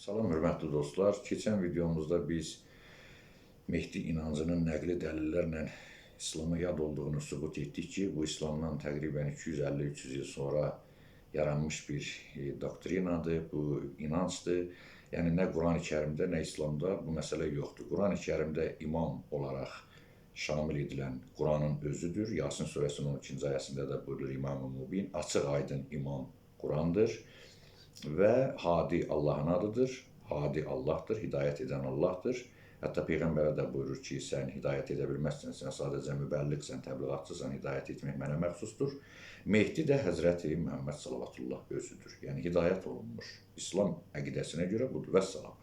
Salam hörmətli dostlar. Keçən videomuzda biz Mehdi inancının nəqli dəlillərlə İslama yad olduğunu sübut etdik ki, bu İslamdan təqribən 250-300 il sonra yaranmış bir doktrinadır, bu inancdır. Yəni nə Quran-ı Kərimdə, nə İslamda bu məsələ yoxdur. Quran-ı Kərimdə imam olaraq şamil edilən Quranın özüdür. Yasin surəsinin 12-ci ayəsində də buyurulur İmam-ı Mubin, açıq-aydın imam Qurandır və Hadi Allahın adıdır. Hadi Allahdır, hidayət edən Allahdır. Hətta peyğəmbərə də buyurur ki, sən hidayət edə bilməzsən, sən sadəcə mübəlliqsən, təbliğatçısan, hidayət etmək mənə məxsusdur. Mehdi də Həzrəti Məhəmməd salavatullah özüdür. Yəni hidayət olunmuş. İslam əqidəsinə görə budur. Vəssalam.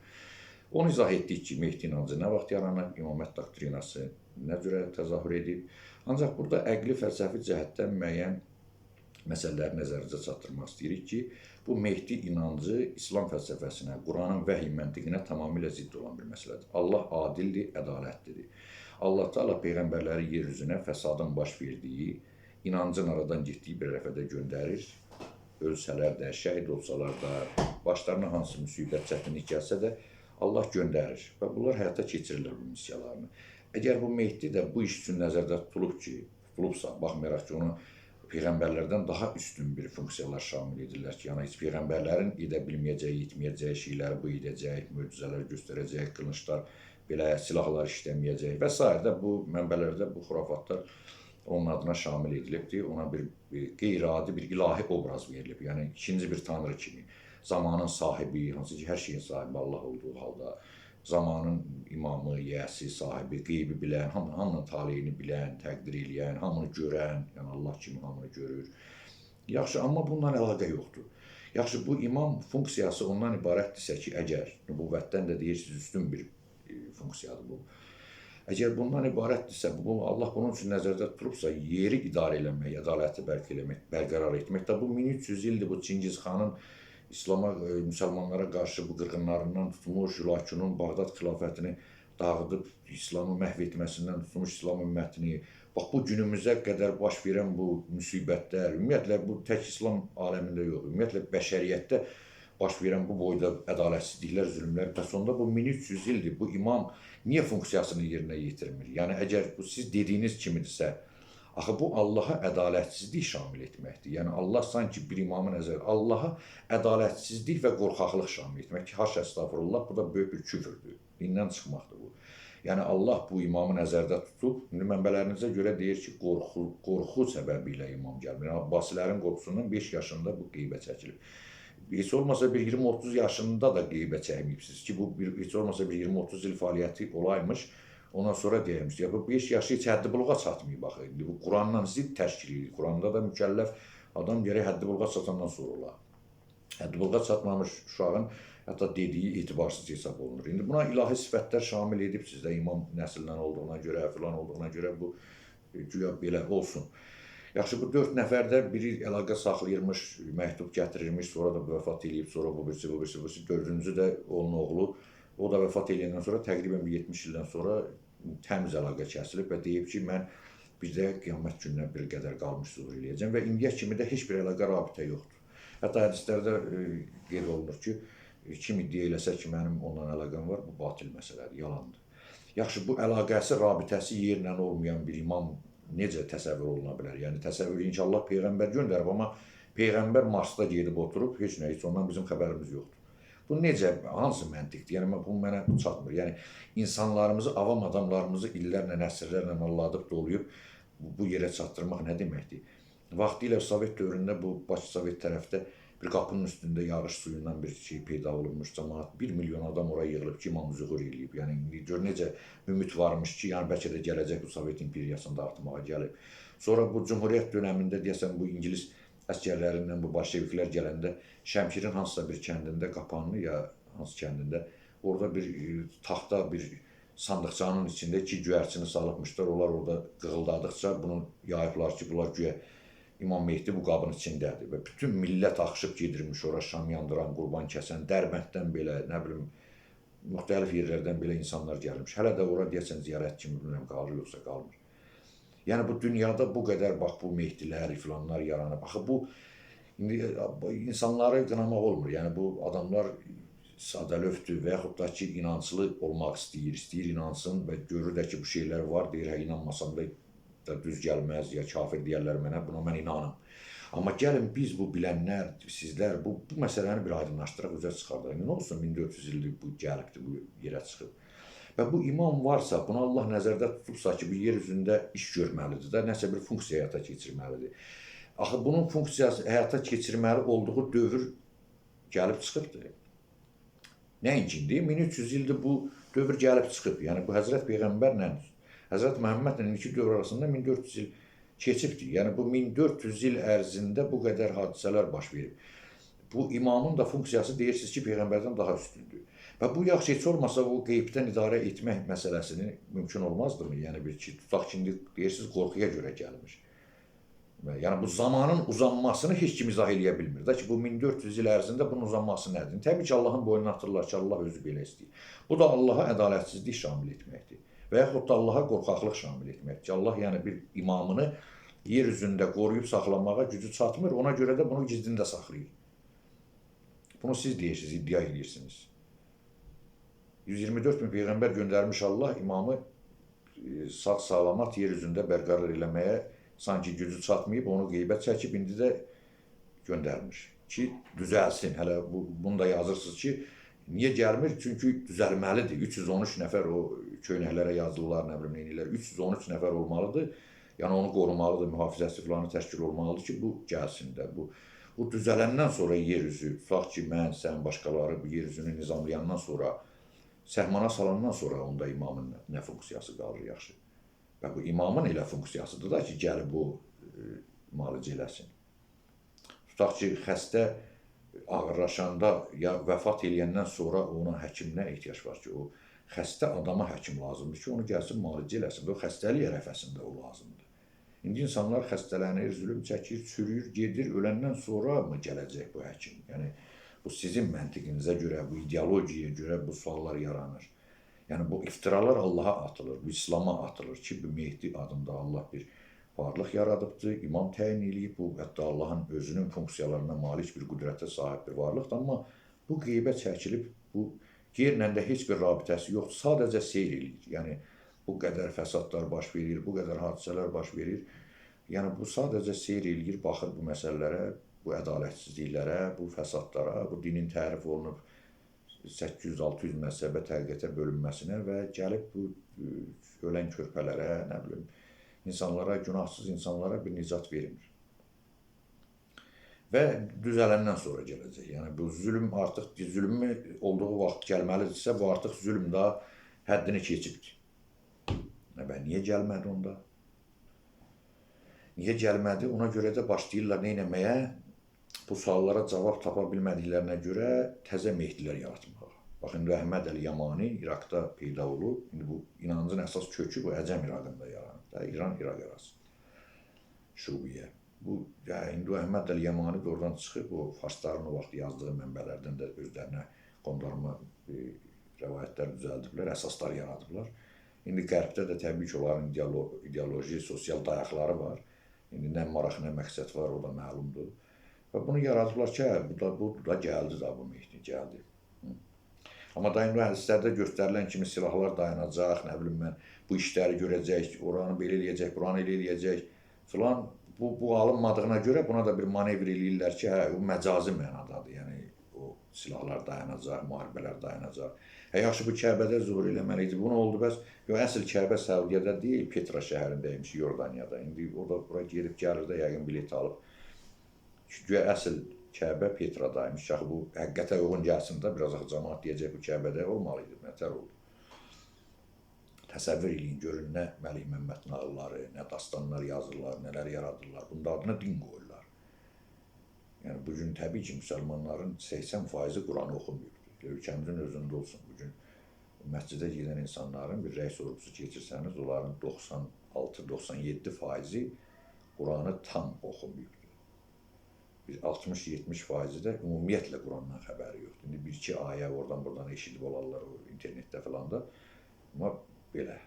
Onu izah etdik ki, Mehdi inancı nə vaxt yaranıb, imamət doktrinası nə cürə təzahür edib. Ancaq burada əqli fəlsəfi cəhətdən müəyyən məsələləri nəzərinizə çatdırmaq istəyirik ki, bu Mehdi inancı İslam fəlsəfəsinə, Quranın vəhy məntiqinə tamamilə zidd olan bir məsələdir. Allah adildir, ədalətlidir. Allah Teala peyğəmbərləri yer üzünə fəsadın baş verdiyi, inancın aradan getdiyi bir rəfədə göndərir. Ölsələr də, şəhid olsalar da, başlarına hansı müsibət, çətinlik gəlsə də Allah göndərir və bunlar həyata keçirirlər bu missiyalarını. Əgər bu Mehdi də bu iş üçün nəzərdə tutulub ki, tutulubsa, baxmayaraq ki, onu peyğəmbərlərdən daha üstün bir funksiyalar şamil edirlər ki, yəni heç peyğəmbərlərin edə bilməyəcəyi, etməyəcəyi şeyləri bu edəcək, möcüzələr göstərəcək, qılınclar, belə silahlar işləməyəcək və sairə də bu mənbələrdə bu xurafatlar onun adına şamil edilibdir. Ona bir qeyri-adi bir ilahi obraz verilib. Yəni ikinci bir tanrı kimi zamanın sahibi, hansı ki hər şeyin sahibi Allah olduğu halda zamanın imamı, yiyəsi, sahibi, qeybi bilən, hamının taleyini bilən, təqdir eləyən, hamını görən, yəni Allah kimi hamını görür. Yaxşı, amma bundan əlaqə yoxdur. Yaxşı, bu imam funksiyası ondan ibarətdirsə ki, əgər nübüvvətdən də deyirsiniz üstün bir funksiyadır bu. Əgər bundan ibarətdirsə, bu Allah bunun üçün nəzərdə tutulubsa, yeri idarə eləmək, ədaləti eləmək, bərqərar etmək də bu 1300 ildir bu Çingiz xanın İslama, müsəlmanlara qarşı bu qırğınlarından tutmuş, Hülakunun Bağdad xilafətini dağıdıb İslamı məhv etməsindən tutmuş İslam ümmətini. Bax bu günümüzə qədər baş verən bu müsibətlər, ümumiyyətlə bu tək İslam aləmində yox, ümumiyyətlə bəşəriyyətdə baş verən bu boyda ədalətsizliklər, zülmlər, bəs onda bu 1300 ildir. Bu imam niyə funksiyasını yerinə yetirmir? Yəni əgər bu siz dediyiniz kimidirsə, axı bu Allaha ədalətsizlik şamil etməkdir. Yəni Allah sanki bir imamı nəzər Allaha ədalətsizlik və qorxaqlıq şamil etmək ki, haşa əstəğfurullah, bu da böyük bir küfrdür. Dindən çıxmaqdır bu. Yəni Allah bu imamı nəzərdə tutub, indi mənbələrinizə görə deyir ki, qorxu səbəbi ilə imam gəlmir. Yəni Abbasilərin qorxusundan 5 yaşında bu qeybə çəkilib. Heç olmasa bir 20-30 yaşında da qeybə çəkməyibsiniz ki, bu bir heç olmasa bir 20-30 il fəaliyyəti olaymış. Ondan sonra deyirmiş, ya bu 5 yaşı heç həddi buluğa çatmayıb axı. İndi bu Quranla zidd təşkil edir. Quranda da mükəlləf adam gərək həddi buluğa çatandan sonra ola. Həddi buluğa çatmamış uşağın hətta dediyi etibarsız hesab olunur. İndi buna ilahi sifətlər şamil edibsiniz də imam nəslindən olduğuna görə, filan olduğuna görə bu güya belə olsun. Yaxşı, bu 4 nəfər də biri əlaqə saxlayırmış, məktub gətirirmiş, sonra da vəfat eləyib, sonra bu birisi, bu birisi, bu birisi, dördüncü də onun oğlu. O da vəfat eləyəndən sonra təqribən bir 70 ildən sonra təmiz əlaqə kəsilib və deyib ki, mən bir də qiyamət gününə bir qədər qalmış zuhur eləyəcəm və indiyə kimi də heç bir əlaqə, rabitə yoxdur. Hətta hədislərdə qeyd olunur ki, kim iddia eləsə ki, mənim ondan əlaqəm var, bu batil məsələdir, yalandır. Yaxşı, bu əlaqəsi, rabitəsi yerlə olmayan bir imam necə təsəvvür oluna bilər? Yəni təsəvvür edin ki, Allah peyğəmbər göndərib, amma peyğəmbər Marsda gedib oturub, heç nə, heç ondan bizim xəbərimiz yoxdur. Bu necə, hansı məntiqdir? Yəni bu mənə çatmır. Yəni insanlarımızı, avam adamlarımızı illərlə, əsrlərlə alladıb doluyub bu yerə çatdırmaq nə deməkdir? Vaxtilə Sovet dövründə bu Bakı Sovet tərəfdə bir qapının üstündə yağış suyundan bir şey peyda olunmuş, cəmaət 1 milyon adam ora yığılıb ki, imam zuhur eləyib. Yəni indi gör necə ümid varmış ki, yəni bəlkə də gələcək bu Sovet imperiyasını dağıtmağa gəlib. Sonra bu Cümhuriyyət dönəmində deyəsən bu İngilis əsgərlərindən bu bolşeviklər gələndə Şəmkirin hansısa bir kəndində Qapanlı ya hansı kəndində orada bir taxta bir sandıqçanın içində iki göyərçini salıbmışlar. Onlar orada qığıldadıqca bunu yayıblar ki, bunlar güya İmam Mehdi bu qabın içindədir və bütün millət axışıb gedirmiş ora şam yandıran, qurban kəsən, Dərbənddən belə, nə bilim, müxtəlif yerlərdən belə insanlar gəlmiş. Hələ də ora deyəsən ziyarət kimi bilmirəm qalır yoxsa qalmır. Yəni bu dünyada bu qədər bax bu Mehdilər, filanlar yaranıb. Axı bu indi insanları qınamaq olmur. Yəni bu adamlar sadəlövdür və yaxud da ki, inanclı olmaq istəyir, istəyir inansın və görür də ki, bu şeylər var, deyir, hə, inanmasam da düz gəlməz, ya kafir deyərlər mənə, buna mən inanım. Amma gəlin biz bu bilənlər, sizlər bu məsələni bir aydınlaşdıraq, üzə çıxardaq. Nə olsun 1400 ildir bu gəlibdir, bu yerə çıxıb. Və bu imam varsa, bunu Allah nəzərdə tutubsa ki, bu yer üzündə iş görməlidir də, nəsə bir funksiya həyata keçirməlidir. Axı bunun funksiyası həyata keçirməli olduğu dövr gəlib çıxıbdır. Nəinki indi 1300 ildir bu dövr gəlib çıxıb. Yəni bu Həzrət Peyğəmbərlə, Həzrət Məhəmmədlə indiki dövr arasında 1400 il keçibdir. Yəni bu 1400 il ərzində bu qədər hadisələr baş verib. Bu imamın da funksiyası deyirsiniz ki, Peyğəmbərdən daha üstündür. Və bu yaxşı heç olmasa o qeybdən idarə etmək məsələsini mümkün olmazdımı? Yəni bir ki, tutaq ki, indi deyirsiniz qorxuya görə gəlmiş. Yəni bu zamanın uzanmasını heç kim izah eləyə bilmir. Da ki, bu 1400 il ərzində bunun uzanması nədir? Təbii ki, Allahın boynuna atırlar ki, Allah özü belə istəyir. Bu da Allaha ədalətsizlik şamil etməkdir. Və yaxud da Allaha qorxaqlıq şamil etməkdir ki, Allah yəni bir imamını yer üzündə qoruyub saxlamağa gücü çatmır, ona görə də bunu gizlində saxlayır. Bunu siz deyirsiniz, iddia edirsiniz. 124 min peyğəmbər göndərmiş Allah imamı sağ salamat yer üzündə bərqərar eləməyə sanki gücü çatmayıb, onu qeybə çəkib, indi də göndərmiş ki, düzəlsin. Hələ bunu da yazırsınız ki, niyə gəlmir? Çünki düzəlməlidir. 313 nəfər o köynəklərə yazılırlar, nə bilim, neynirlər. 313 nəfər olmalıdır. Yəni onu qorumalıdır, mühafizəsi filanı təşkil olmalıdır ki, bu gəlsin də. Bu düzələndən sonra yer üzü, tutaq ki, mən, sən, başqaları bu yer üzünü nizamlayandan sonra, səhmana salandan sonra onda imamın nə funksiyası qalır yaxşı. Və bu imamın elə funksiyasıdır da ki, gəlib bu müalicə eləsin. Tutaq ki, xəstə ağırlaşanda ya vəfat eləyəndən sonra ona həkimə ehtiyac var ki, o xəstə adama həkim lazımdır ki, onu gəlsin müalicə eləsin. O xəstəlik ərəfəsində o lazımdır. İndi insanlar xəstələnir, zülüm çəkir, çürüyür, gedir, öləndən sonra mı gələcək bu həkim? Yəni bu sizin məntiqinizə görə, bu ideologiyaya görə bu suallar yaranır. Yəni bu iftiralar Allaha atılır, bu İslama atılır ki, bu Mehdi adında Allah bir varlıq yaradıbdır, imam təyin eləyib, bu hətta Allahın özünün funksiyalarına malik bir qüdrətə sahib bir varlıqdır, amma bu qeybə çəkilib, bu yerlə də heç bir rabitəsi yoxdur, sadəcə seyr eləyir. Yəni bu qədər fəsadlar baş verir, bu qədər hadisələr baş verir. Yəni bu sadəcə seyr eləyir, baxır bu məsələlərə, bu ədalətsizliklərə, bu fəsadlara, bu dinin tərif olunub 800-600 məzhəbə, təriqətə bölünməsinə və gəlib bu ölən körpələrə, nə bilim, insanlara, günahsız insanlara bir nicat vermir. Və düzələndən sonra gələcək. Yəni bu zülm artıq, zülmü olduğu vaxt gəlməlidirsə, bu artıq zülm daha həddini keçibdir. Və niyə gəlmədi onda? Niyə gəlmədi? Ona görə də başlayırlar nə eləməyə? Bu suallara cavab tapa bilmədiklərinə görə təzə Mehdilər yaratmağa. Baxın, indi Əhməd Əl-Yamani İraqda peyda olub. İndi bu inancın əsas kökü bu Əcəm İraqında yaranıb da, İran-İraq arası. Şubiyə. Bu, indi Əhməd Əl-Yamani də oradan çıxıb, o farsların o vaxt yazdığı mənbələrdən də özlərinə qondarma rəvayətlər düzəldiblər, əsaslar yaradıblar. İndi Qərbdə də təbii ki, onların ideoloji, sosial dayaqları var. İndi nə maraq, nə məqsəd var, o da məlumdur. Və bunu yaradıblar ki, bu da gəldi da, bu Mehdi gəldi. Amma da indi hədislərdə göstərilən kimi silahlar dayanacaq, nə bilim mən, bu işləri görəcək, oranı belə eləyəcək, buranı elə eləyəcək filan. Bu alınmadığına görə buna da bir manevr eləyirlər ki, hə, o məcazi mənadadır. Yəni o silahlar dayanacaq, müharibələr dayanacaq. Hə, yaxşı, bu Kəbədə zuhur eləməli idi. Bu nə oldu bəs? Yox, əsl Kəbə Səudiyyədə deyil, Petra şəhərindəymiş, Yordaniyada. İndi o da bura gedib gəlir də, yəqin bilet alıb. Güya əsl Kəbə Petradaymış. Axı bu həqiqətə uyğun gəlsin də, biraz axı camaat deyəcək bu Kəbədə olmalı idi, nətər oldu. Təsəvvür eləyin, görün nə Məlik Məmməd nağılları, nə dastanlar yazırlar, nələr yaradırlar. Bunun da adına din qoyurlar. Yəni bugün təbii ki, müsəlmanların 80%-i Quranı oxumayıbdır. Ölkəmizin özündə olsun. Bugün məscidə gedən insanların bir rəy sorğusu keçirsəniz, onların 96-97%-i Quranı tam oxumayıbdır. Bir 60-70%-i də ümumiyyətlə Qurandan xəbəri yoxdur. İndi bir-iki ayə oradan buradan eşidib olarlar o internetdə filan da. Amma belə.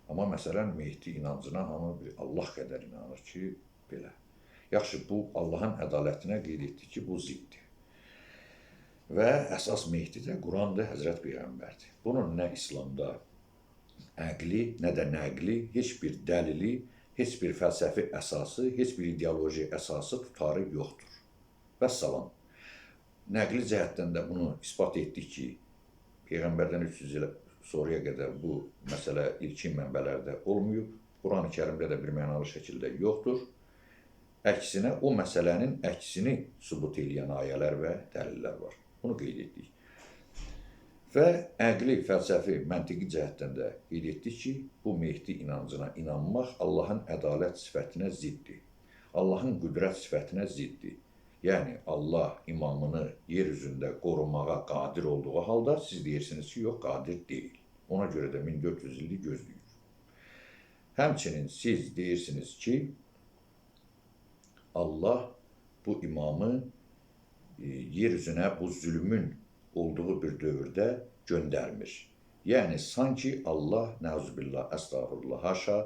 Amma məsələn, Mehdi inancına hamı bir Allah qədər inanır ki, belə. Yaxşı, bu Allahın ədalətinə qeyd etdi ki, bu ziddir. Və əsas Mehdi də Qurandır, Həzrət Peyğəmbərdir. Bunun nə İslamda əqli, nə də nəqli, heç bir dəlili, heç bir fəlsəfi əsası, heç bir ideoloji əsası, tutarı yoxdur. Vəssalam. Nəqli cəhətdən də bunu isbat etdik ki, Peyğəmbərdən 300 il sonraya qədər bu məsələ ilkin mənbələrdə olmayıb. Quran-ı Kərimdə də bir mənalı şəkildə yoxdur. Əksinə, o məsələnin əksini sübut eləyən ayələr və dəlillər var. Bunu qeyd etdik. Və əqli, fəlsəfi, məntiqi cəhətdən də qeyd etdik ki, bu Mehdi inancına inanmaq Allahın ədalət sifətinə ziddir. Allahın qüdrət sifətinə ziddir. Yəni, Allah imamını yer üzündə qorumağa qadir olduğu halda siz deyirsiniz ki, yox, qadir deyil. Ona görə də 1400 illik gözləyir. Həmçinin siz deyirsiniz ki, Allah bu imamı yer üzünə bu zülmün olduğu bir dövrdə göndərmir. Yəni, sanki Allah, nəuzubillah, əstağfurullah, haşa,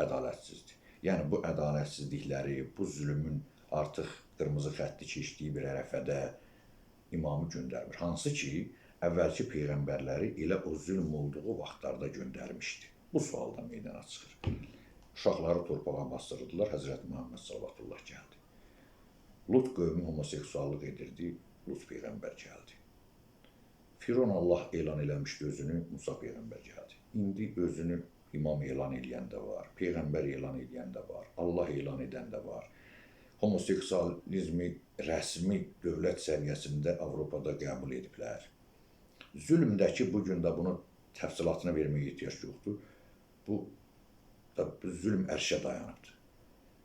ədalətsizdir. Yəni, bu ədalətsizlikləri, bu zülmün artıq qırmızı xətti keçdiyi bir ərəfədə imamı göndərmir. Hansı ki, əvvəlki peyğəmbərləri elə o zülm olduğu vaxtlarda göndərmişdi. Bu sual da meydana çıxır. Uşaqları torpağa bastırdılar, Həzrət Muhammed salavatullah gəldi. Lut qövmü homoseksuallıq edirdi, Lut peyğəmbər gəldi. Firon Allah elan eləmişdi özünü, Musa peyğəmbər gəldi. İndi özünü imam elan eləyən də var, peyğəmbər elan eləyən də var, Allah elan edən də var. Homoseksualizmi rəsmi dövlət səviyyəsində Avropada qəbul ediblər. Zülmdəki bu gün də bunu təfsilatını verməyə ehtiyac yoxdur. Bu zülm ərşə dayanıbdır.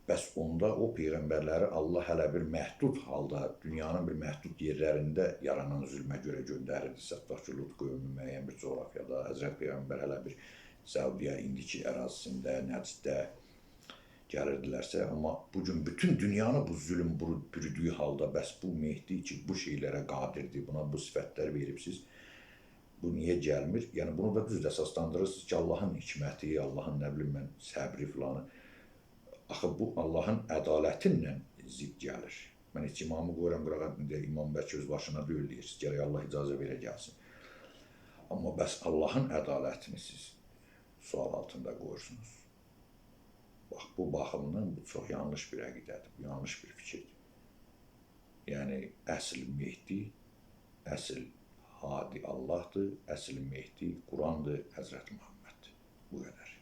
Bəs onda o peyğəmbərləri Allah hələ bir məhdud halda, dünyanın bir məhdud yerlərində yaranan zülmə görə göndərirdisə, tutaq ki, Lut qövmü müəyyən bir coğrafiyada, Həzrət Peyğəmbər hələ bir Səudiyyə indiki ərazisində, Nəcddə gəlirdilərsə, amma bugün bütün dünyanı bu zülm bürüdüyü halda, bəs bu Mehdi ki, bu şeylərə qadirdir, buna bu sifətlər veribsiz, bu niyə gəlmir? Yəni, bunu da düz əsaslandırırsınız ki, Allahın hikməti, Allahın, nə bilim mən, səbri filanı. Axı, bu Allahın ədalətinlə zidd gəlir. Mən heç imamı qoyuram qırağa, imam bəlkə öz başına deyil deyirsiniz, gərək Allah icazə verə gəlsin. Amma bəs Allahın ədalətini siz sual altında qoyursunuz. Bax, bu baxımdan bu çox yanlış bir əqidədir, bu yanlış bir fikirdir. Yəni, əsl Mehdi, əsl Hadi Allahdır, əsl Mehdi Qurandır, Həzrət Muhamməddir. Bu qədər.